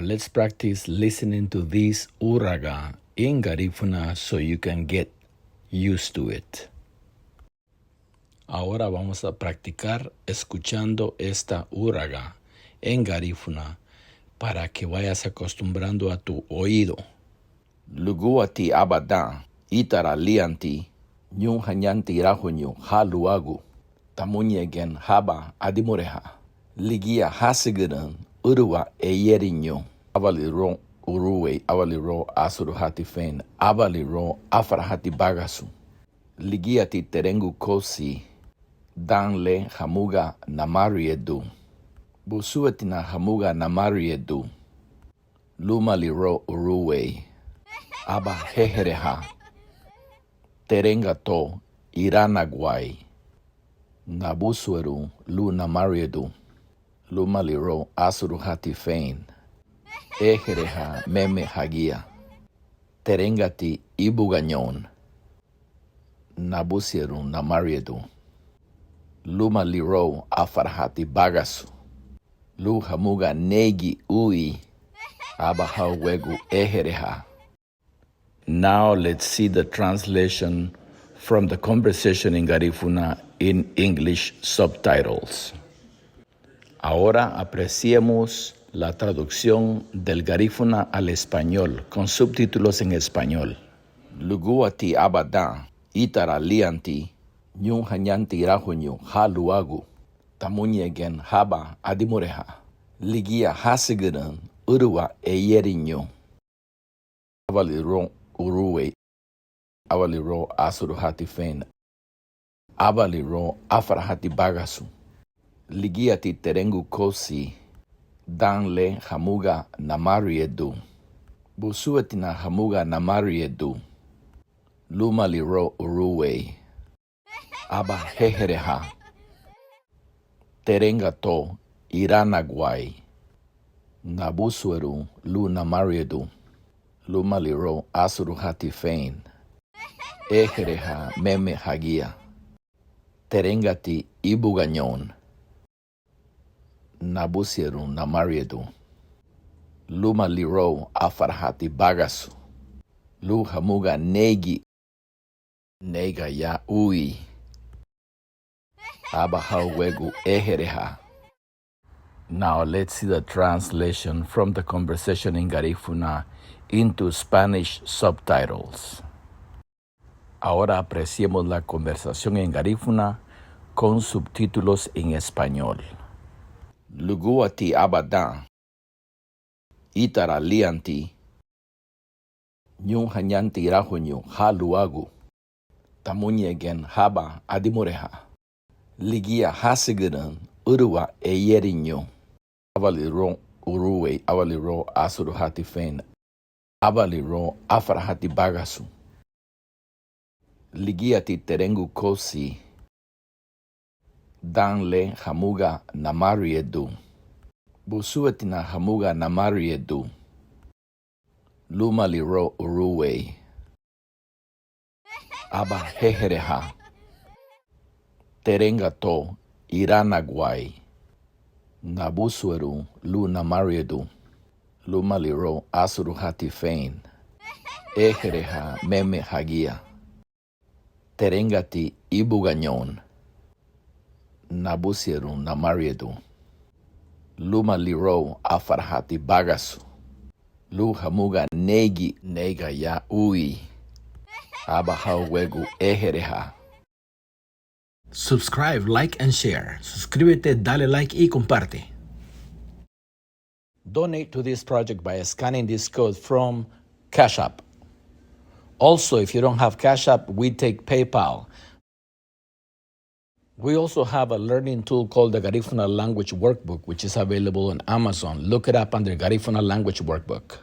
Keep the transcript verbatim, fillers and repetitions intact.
Let's practice listening to this úraga in Garifuna so you can get used to it. Ahora vamos a practicar escuchando esta úraga en Garifuna para que vayas acostumbrando a tu oído. Lugúati aban dan, ítara liñanti, ñunhañanti irahüñü ha luagu, tamuñegiñe haban adimureha, ligía hásügürün ürüwa eyeriñü. Abaliroun urúei, abaliroun asuruhati fein, abaliroun afarahati bágasu. Ligíati terengun kousi dan le hamuga namarieidun. Busúetina hamuga namarieidun. Lúmaliroun urúei, aba héhereha. Terenga to iranaguai. Nabúseerun lun namarieidun. Lúmaliroun asuruhati fein, éhereha meme hagía. Teréngati íbugañoun. Nabúseerun namarieidun. Lúmaliroun afarahati bágasu. Lun hamuga neigi ui, aba hauwegu éhereha. Now let's see the translation from the conversation in Garifuna in English subtitles. Ahora apreciemos la traducción del Garífuna al español con subtítulos en español. Lugúati aban dan, ítara liñanti, ñunhañanti irahüñü ha luagu, tamuñegiñe haban adimureha, ligía hásügürün ürüwa eyeriñü. Abaliroun urúei, abaliroun asuruhati fein, abaliroun afarahati bágasu. Ligíati terengun kousi dan le hamuga namarieidun. Busúetina hamuga namarieidun. Lúmaliroun urúei, aba héhereha. Terenga to iranaguai. Nabúseerun lun namarieidun. Lúmaliroun asuruhati fein, éhereha meme hagía. Teréngati íbugañoun. Nabúseerun namarieidun. Lúmaliroun afarahati bágasu. Lun hamuga neigi, neiga ya ui, aba hauwegu éhereha. Now let's see the translation from the conversation in Garifuna into Spanish subtitles. Ahora apreciemos la conversación en Garífuna con subtítulos en español. Lugúati aban dan, ítara liñanti, ñunhañanti irahüñü ha luagu, tamuñegiñe haban adimureha, ligía hásügürün ürüwa eyeriñü. Abaliroun urúei, abaliroun asuruhati fein, abaliroun afarahati bágasu. Ligíati terengun kousi dan le hamuga namarieidun. Busúetina hamuga namarieidun. Lúmaliroun urúei, aba héhereha. Terenga to iranaguai. Nabúseerun lun namarieidun. Lúmaliroun asuruhati fein, éhereha meme hagía. Teréngati íbugañoun. Nabúseerun namarieidun. Lúmaliroun afarahati bágasu. Lun hamuga neigi, neiga ya ui, aba hauwegu éhereha. Subscribe, like, and share. Suscríbete, dale like y comparte. Donate to this project by scanning this code from Cash App. Also, if you don't have Cash App, we take PayPal. We also have a learning tool called the Garifuna Language Workbook, which is available on Amazon. Look it up under Garifuna Language Workbook.